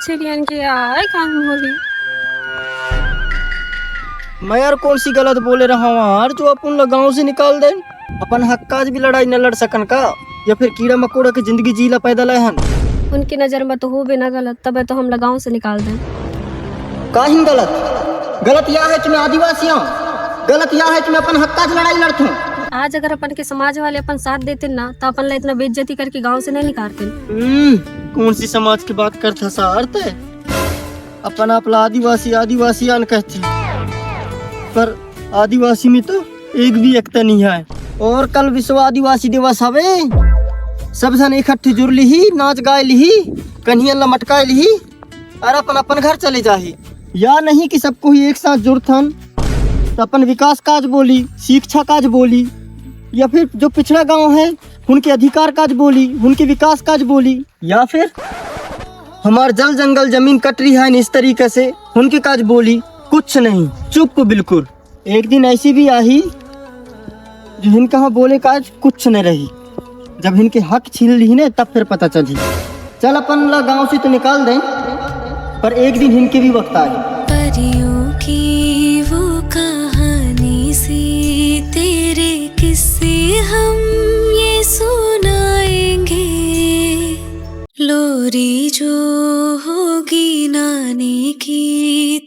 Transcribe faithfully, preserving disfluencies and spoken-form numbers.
छिरियन के आय कानून होली। मैं यार कौन सी गलत बोले रहा हूँ यार, जो अपन ला गांव से निकाल देन? अपन हक काज भी लड़ाई न लड़ सकन का? या फिर कीड़ा मकोड़ा के जिंदगी जी ला पैदा लाए हन? उनकी नजर में तो होबे ना गलत, तबे तो हमला गांव से निकाल देन। काहिन गलत? गलत यह है कि मैं आदिवासी हूँ, गलत यह है कि मैं अपन हक काज लड़ाई लड़थूं। आज अगर अपन के समाज वाले अपन साथ देते ना, तो अपन ला इतना बेइज्जती करके गांव से नहीं निकालते। हम्म, कौन सी समाज की बात करता सा अर्थ है? अपन आप ला आदिवासी, आदिवासी आन कहते, पर आदिवासी में तो एक भी एकता नहीं है। और कल विश्व आदिवासी दिवस हवे, सब झन इकट्ठे जुड़ लिही, नाच गाय लिही, कन्हियन ला मटकाए लिही, और अपन अपन घर चले जाही। या नहीं कि सबको ही एक साथ जुड़थन, तो अपन विकास काज बोली, शिक्षा काज बोली, या फिर जो पिछड़ा गांव है, उनके अधिकार काज बोली, उनके विकास काज बोली, या फिर हमार जल जंगल जमीन कट रही है इस तरीके से, उनके काज बोली। कुछ नहीं, चुप बिल्कुल। एक दिन ऐसी भी आही, जो इनका हाँ बोले काज कुछ नहीं रही। जब इनके हक छीन ली ने, तब फिर पता चली। चल, अपन ला गांव से तो निकाल दें, पर एक दिन इनके भी वक्त आए। परियों की वो कहानी सी, तेरे किस्से हम ये सुनाएंगे। लोरी जो होगी नानी की,